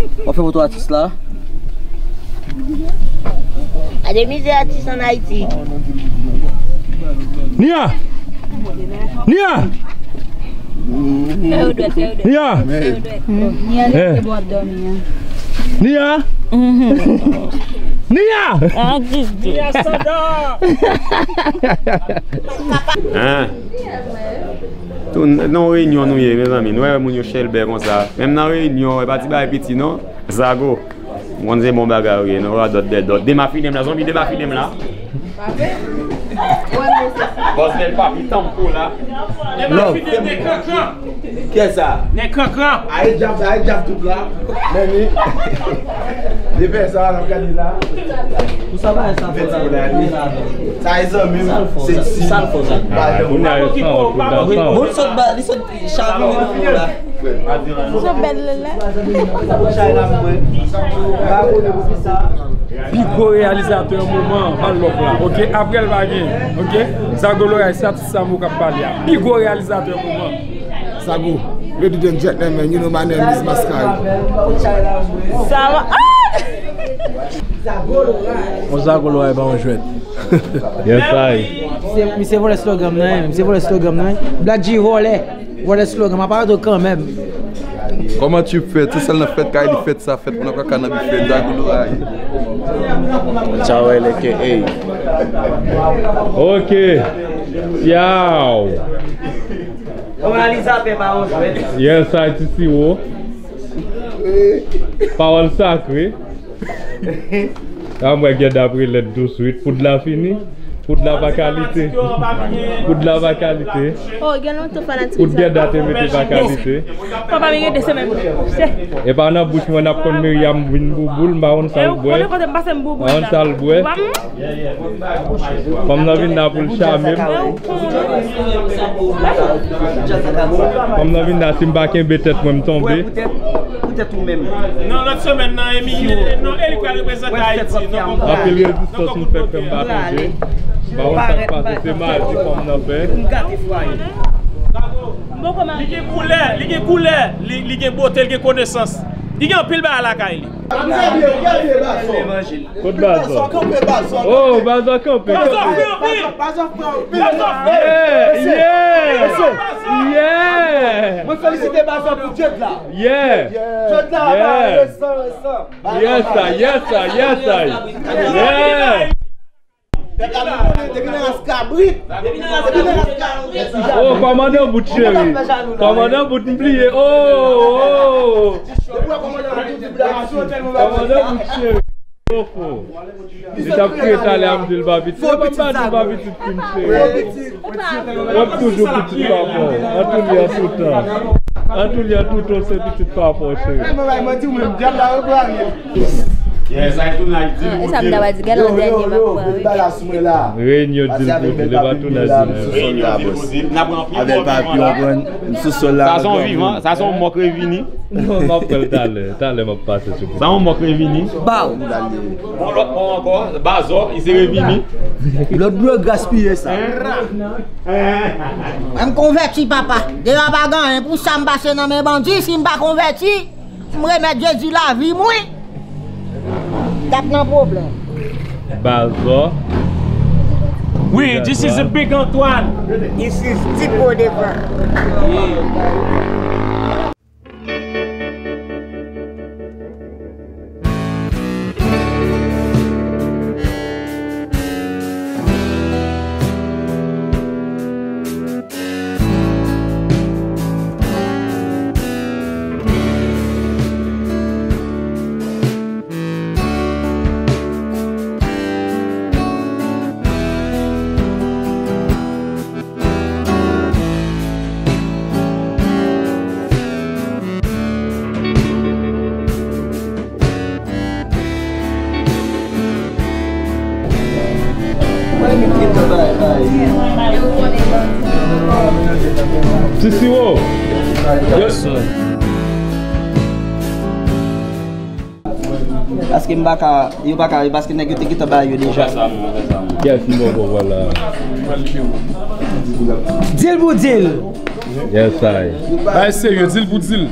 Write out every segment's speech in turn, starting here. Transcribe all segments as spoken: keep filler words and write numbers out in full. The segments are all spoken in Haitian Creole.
W ap fè foto atis la? Gade mizè atis ann Ayiti. Nia! Nia! Fè yo dwèt, fè yo dwèt. Nia! Fè yo dwèt. Nia, leve bò ap dòmi an. Nia! Nia! Nia Sanda! Hein? Tou nan yon reyinyon nou ye, mezanmi. Nou wè moun yo chèlbè konsa. Menm nan reyinyon, e pa ti bagay piti, non. Zago. M konn se bon bagay ou ye, non, radòt dèdòt. Demafine m la, zonbi, demafine m la. Bòs bèl papi tanm pou la. Demafine m, nèg krankran. Kiyès sa? Nèg krankran. Aye djab, aye djab tout la. Men li. Li fè sa, l ap gade la. Pou sa bagay sa fò sa. Sa e zanmi m. Sa l fò sa. Sa l fò sa. Kounye a yo san wont, yo san wont. Bon, li sot ba, li sot chavire nan mwen la. Sa bèl lè. Pi gwo reyalizatè moman, ban l love la, ok? Apre l pa gen, ok? Zago Loray, se atis sa m ou k ap pale a. Pi gwo reyalizatè moman. Zago, ladies and gentlemen, you know my name is Mascari. Sa va? Ah! On Zago Loray pa on jwèt. Yes, I. Misye, misye vòlè slogan m nan, wi. Misye vòlè slogan m nan, wi. Black G vòlè. Vòlè slogan m, apa yo kanmenm. Kòman tu fè? Ti sèl nan fèt kay li fèt sa fèt pou nan kaka nan bifè Zago Loray. Tchawèl A K A. Ok. Yow. Kòman li zape pa on jwèt? Yes, I T C O. Pawòl sakre. A mwen gen dapre lèt douswit. Poud la fini. Poud la pa kalite. Poud la pa kalite. Oh, gen lontan fanatik. Poud gen date mete pa kalite. Papa, men gen de semèn. E pa nan bouch mwen n ap konn Myriam vin bouboul, m pa konn sa l bwè. M pa konn sa l bwè. Fanm nan vin la pou l chame m. Fanm nan vin la, si m pa kenbe tèt mwen, m tonbe. Poutèt ou menm. Non, lòt semèn nan, Emi, non, e li pral reprezante Ayiti. Anpil rezistans m fè fè m pa tonbe. M pa konn sa k pase, se madi fanm nan fè. Li gen koulè, li gen koulè, li, li gen bote, li gen konesans. Li gen anpil bagay lakay li. Kot Bazò? Oh, Bazò kanpe, kanpe. Bazò fè anpil. Bazò fè anpil. Yeah, yeah. Yeah. Mwen felisite Bazò pou djed la. Yeah. Djed la, ba resan, resan. Yes, sir, yes, sir, yes, sir. Yeah. Pèp la, nou konnen depi nan ras kabrit. Depi nan ras kabrit. Oh, kòmandan bout cheri. Kòmandan bout m bliye. Oh, oh. Kòmandan bout cheri. Fofo. Li t ap kriye talè a, m di l pa pitit. Fo pitit Zago. Fo pitit Zago. Fo pitit. W ap toujou pitit papa w. An tou lye, an tou tan. An tou lye, an tou tan, se pitit papa w, cheri. Mwen di w menm, dyab la reklame. Yes, I tonight. Di nou, e sa m ta di, gade yon dènye m ap pran, wi. Reyinyon di l pou di l, e pa tounaj di l. Reyinyon di l pou di l. N ap pran anpil mò vivan la. Sa se yon vivan, sa se yon mò k revini. Non, m ap pran l talè. Talè m ap pase sou. Sa yon mò k revini. Baw. Bon, lòt mò ankò, Bazò, li se revini. Lòt dwe gaspiye sa. Mwen m konvèti, papa. Deja pa gen anyen pou sa m pase nan men bandi, si m pa konvèti, m remèt Jezi lavi m, wi. T ap nan pwoblèm. Bazò. Wi, this is a big Antoine. This is Tipo Devan. Ti siwo. Yes, sir. Paske m pa ka, yo pa ka, paske nèg yo te gentan ba yo deja. Yes, m poko, vwala. Deal pou deal. Yes, I. Bay serye, deal pou deal.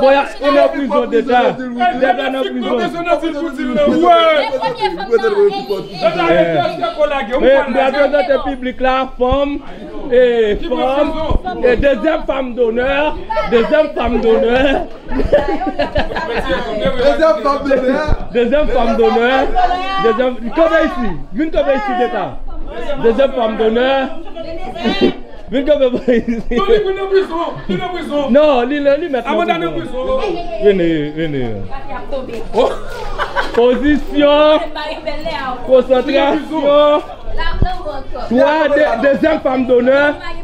Bon, y a, ou nan prizon deta. Deta nan prizon. M prezante piblik la, fanm, e, fanm, e, dezyèm fanm donè, dezyèm fanm donè. Dezyèm fanm donè. Dezyèm fanm donè. Dezyèm, kanpe isi. Vin kanpe isi, deta. Dezyèm fanm donè. Vin kanpe bò isi. Non, li, li nan prizon. Li nan prizon. Non, li, li, li mèt nan prizon. Amanda nan prizon. Vini, vini. Pozisyon. Konsantrasyon. Twa, de, dezyèm fanm donè.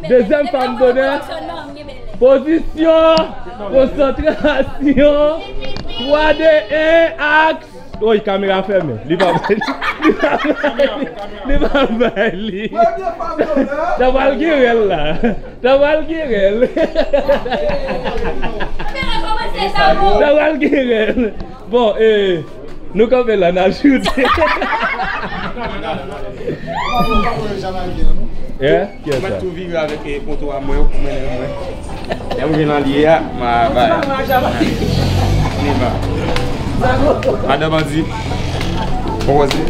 Dezyèm fanm donè. Pozisyon. Konsantrasyon. Twa, de, en, aksyon. Woy, kamera fèmen. Li pa bay li. Li pa bay li. Li pa bay li. Premye fanm donè. Sa pral gen rèl la. Sa pral gen rèl. Sa pral gen rèl. Bon, e, nou kanpe la, n a joute. Kiyès sa? Mwen tou vire avèk, e, poto a mwen, mwen, mwen. Lè m vin nan lye a, ma bay. Ann ba. Madan bandi. Pwopoze.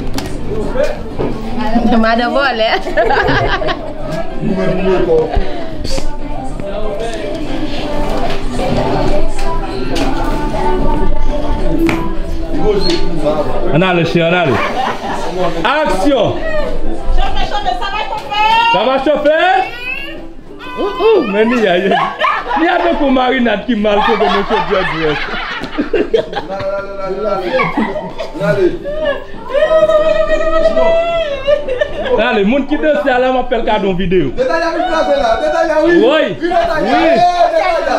Madan vòlè. Ann ale, chè, ann ale. Aksyon! Sa va chofe? Ou, ou, men Nia, Nia tankou marinad ki mal tonbe nan chodyè dwèt. N ale, moun ki danse a la, m ap fè l kado yon videyo. Detay la vin kraze la, detay la, wi. Woy. Wi, detay la. Wi. Ey, detay la.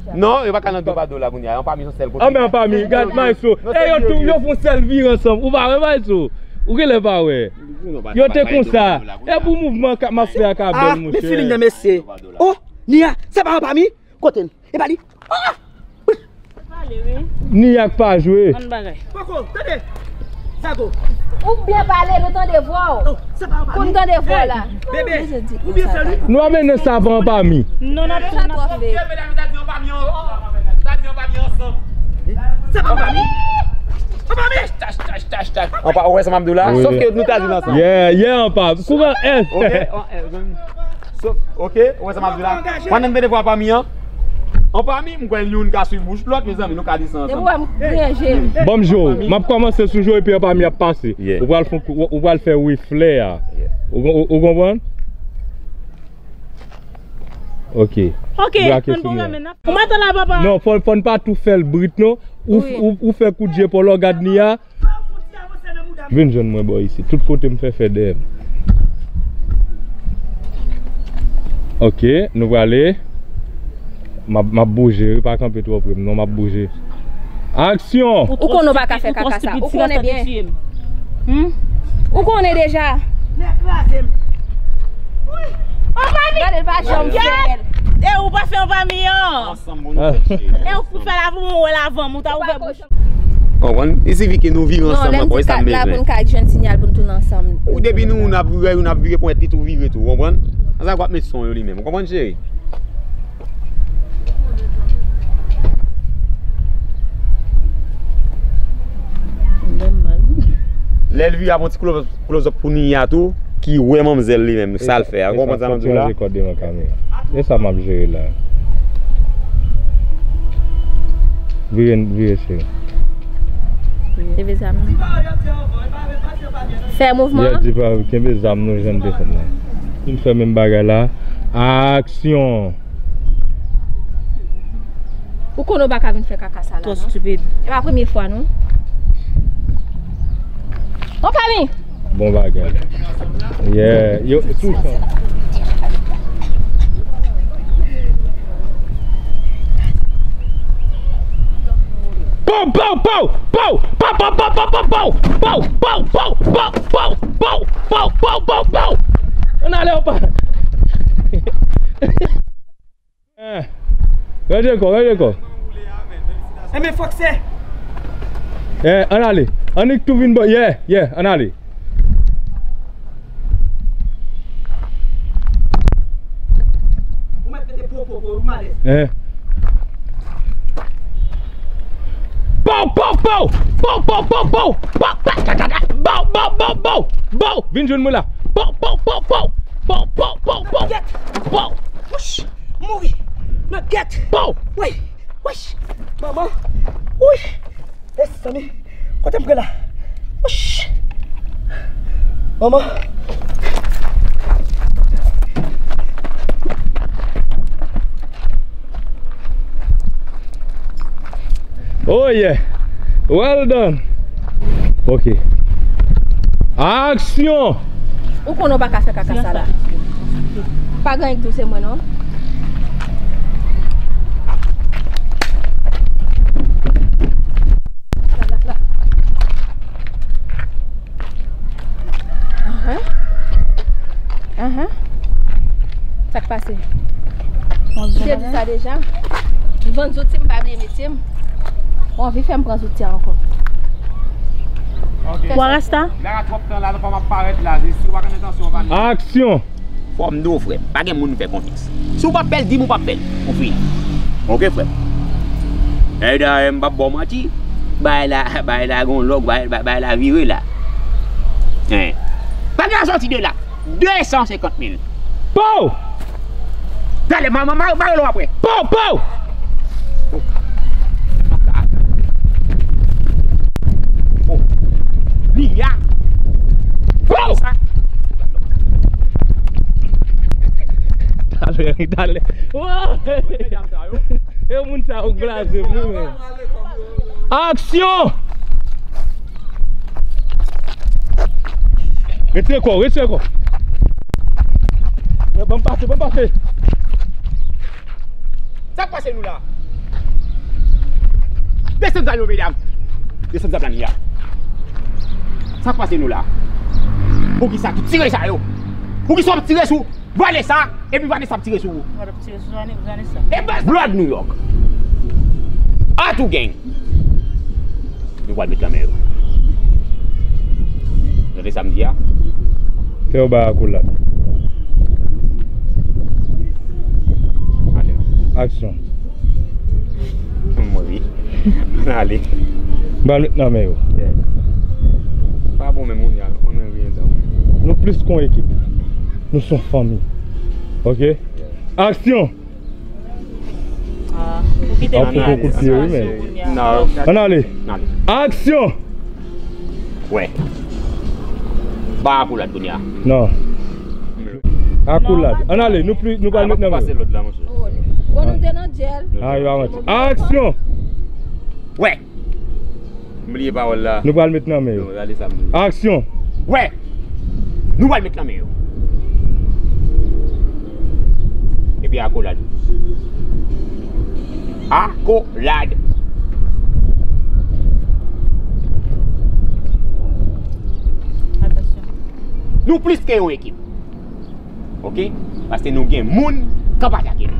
Non, yo pa ka nan dwa pa do la kounye a. Anpami se yon sèl kote. Anben anpami, gad Mayso. E yo tou, yo fè yon sèl vire ansanm. Ou pa wè Mayso? Ou genlè pa wè. Yo te konsa. E pou mouvman k ap m ap fè a ka bèl, monchè. Ah, men feeling nan mesye. Oh, Nia, se pa anpami? Kote l? E pa li? Ah! Ni ak pa jwe. Ann bagay. Poko, tande. Zago. Ou byen pale, nou tande vwa w. Oh, se pa anpami. Pou n tande vwa w la. Bebe, ou byen fè li. Nou ap mennen sa pa anpami. Non, n ap sa twò fè. Se pa anpami. Anpami. Anpa, ou wè sa m ap di w la? Wi. Sòf ke nou ta di l ansanm. Yeah, yeah, anpa. Kouran S. Ok, ok, ou wè sa m ap di w la? Pandan m tande vwa anpami an, anpami, m kwè youn ka swiv bouch lòt, mezanmi, nou ka di sa ansanm. Depi w wè m griyen je m. Ban m jwe w. M ap kòmanse sou jwe epi anpami ap pase. Yeah. Ou pral fè, ou, ou pral fè reflè a. Yeah. Ou, ou, ou konprann? Ok. Ok, brake sou mwen. Ou mete la, papa. Non, fò, fò n pa tou fè l brit, non. Ou, ou, ou fè kout je pa w la, w gad Nia. Vin jwenn mwen bò isit. Tout kote m fè, fè dèyè m. Ok, nou prale. M ap, m ap bouje, wi, pa kanpe twò pre m, non, m ap bouje. Aksyon! Ou konnen w pa ka fè kaka sa. Ou konnen byen. Hmm? Ou konnen deja. Nèg kraze m. Anpami! Gade l pa janm fè. E ou pa fè anpami an. E ou pou fè la pou mwen wè l avan m, ou ta ouvè bouch. Konprann? Il sifi ke nou vire ansanm ankò, e sa m bezwen. Non, lè m di kat la pou n ka jwenn sinyal pou n tounen ansanm. Ou depi nou, n ap vire, n ap vire ponyèt li tou vire tou, konprann? Ansa w ap met son yo li menm, ou konprann cheri? Lè l vire ap yon ti close up pou Nia tou, ki wè manmzèl li menm, sa l fè a. Ou konprann sa m ap di w la? E sa m ap jere la. Vire, vire cheri. Kenbe zam nan. Fè mouvman an. Kenbe zam nou jwenn defann nan. Vin fè menm bagay la. Aksyon. Ou konnen w pa ka vin fè kaka sa la non. Twò stupid. E pa premye fwa non. Bon fami. Bon bagay. Yeah, yo, tou sa. Pow, pow, pow, pow! Pow, pow, pow, pow, pow, pow! Pow, pow, pow, pow, pow! Pow, pow, pow, pow, pow! Ann ale, opa! Eh, ranje kò, ranje kò. Enben, fòk se. Eh, ann ale. Annik tou vin bò. Yeah, yeah, ann ale. Ou mèt mete po, po, po, ou malèz. Eh. Pow, pow, pow! Pow, pow, pow, pow! Pow, ta, ta, ta, ta! Bow, bow, bow, bow! Bow! Vin jwenn mwen la! Pow, pow, pow, pow! Pow, pow, pow, pow! Pow! Wouch! Mouri! Nan gèt! Pow! Woy! Wouch! Manman! Woy! Mezanmi! Kote m pran la? Wouch! Manman! Oh yeah! Well done! Ok. Aksyon! Ou konnen w pa ka fè kaka sa la. Pa gen anyen k dous, se mwen non. La, la, la. Ahan. Ahan. Sa k pase? M te di sa deja. M vann zouti m, m pa bliye metye m. Ou anvi fè m pran zouti a ankò. Wa rasta? Aksyon! Lè a twòp tan la, nou pa m ap parèt la, se si w pa gen entansyon w pa ni. Aksyon! Fò m di w, frè m, pa gen moun m fè konfyans. Si w p ap fè l, di m ou p ap fè l. Ou fini. Oke, frè m. E dayè, m p ap ba w manti. Bagay la, bagay la gon lòk, bagay, bagay la vire la. Hein. Pa gen sòti de la. De san senkant mil. Pow! Gade, ma, ma, ma, ma, lo apre. Pow, pow! Oh. Li a. Pow! Talè, talè. Wow! E moun sa yo blaze vre, men. Aksyon! Retire kò w, retire kò w. Ban m pase, ban m pase. Sa k pase nou la? Desann zam yo, medam. Desann zam la, Nia. Sa k pase nou la? Poukisa tou tire sa yo? Poukisa w ap tire sou Vanessa? Epi Vanessa ap tire sou ou. Mwen ap tire sou Vanessa. E baz Blood New York. Atou gang. Nou pral met nan men yo. Tande sa m di a? Fè yo bay akolad. Ale. Aksyon. Mwen ri. Ale. M pral met nan men yo. Yeah. Pa bon menm moun ya, mwen menm ri dan. Nou plis kon ekip. Nou son fanmi. Ok? Yeah. Aksyon! Ah, ou kite. Ap fouke yon kout pye, wi, men. Ann ale. Ann ale. Aksyon! Wè. Ba akolad kounye a. Non. Akolad. Ann ale, nou pli, nou pral met nan men. Pase lòd la, monchè. Bon, nou te nan djèl. Ah, yo avanse. Aksyon! Wè. M bliye pawòl la. Nou pral met nan men yo. Non, gade sa m bliye. Aksyon! Wè! Nou pral met nan men yo. Epi akolad. Akolad. Atansyon. Nou plis ke yon ekip. Ok? Paske nou gen moun k ap atake nou.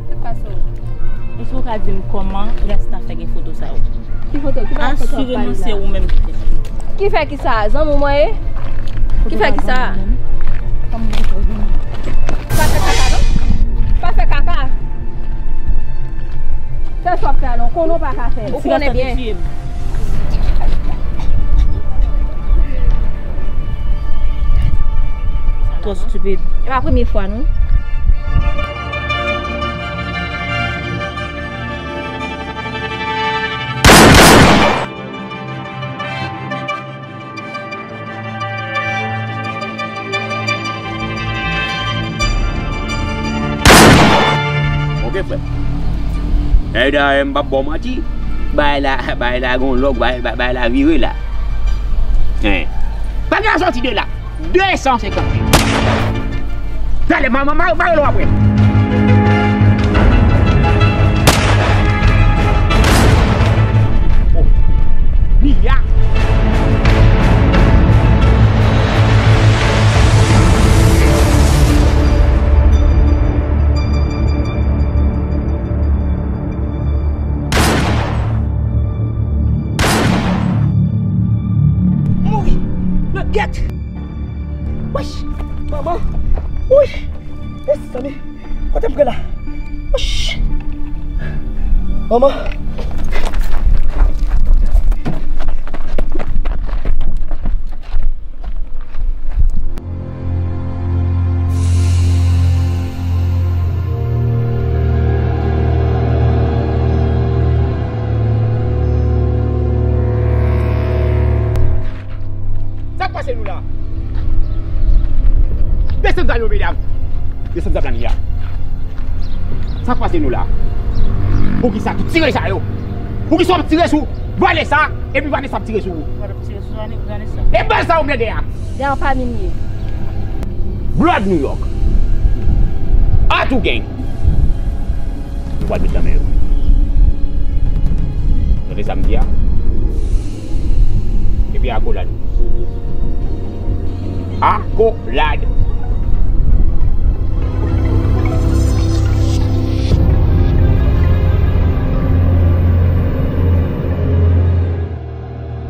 Sa k pase w? Èske w ka di m kòman Rasta fè gen foto sa yo? Ki foto? Ki bagay foto w ap pale la? Asire nou se ou menm ki fè sa. Ki fè ki sa? Zanmi w mwen ye? Ki fè ki sa? Pa fè kaka non. Pa fè kaka. Fè sa w ap fè a non. Konnen w pa ka fè l. Ou konnen byen. Twò stupid. E pa premye fwa non. Ok, frè. Dayè, dayè, m p ap ba w manti. Bagay la, bagay la gon lòk, bagay, bagay la vire la. Hein. Pa gen sòti de la. De san senkant mil. Talè, ma, ma, ma, ma rele w apre. Oh, Mia. Mouri! Nan gyèt! Wesh! Manman! Wouyy! Mezanmi! Kote m pran la? Wesh! Manman! Sa k pase nou la? Desann zam yo, medam. Desann zam la, Nia. Sa k pase nou la? Poukisa tou tire sa yo? Poukisa w ap tire sou Vanessa, epi Vanessa ap tire sou ou? Mwen ap tire sou Vanessa. E baz sa yo m lè dèyè a. Dèyè w pa minye. Blood New York. Atou gang. Nou pral met nan men yo. Tande sa m di a? Epi akolad. Akolad.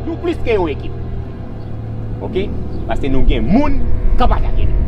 Nou plis ke yon ekip. Ok? Paske nou gen moun k ap atake nou.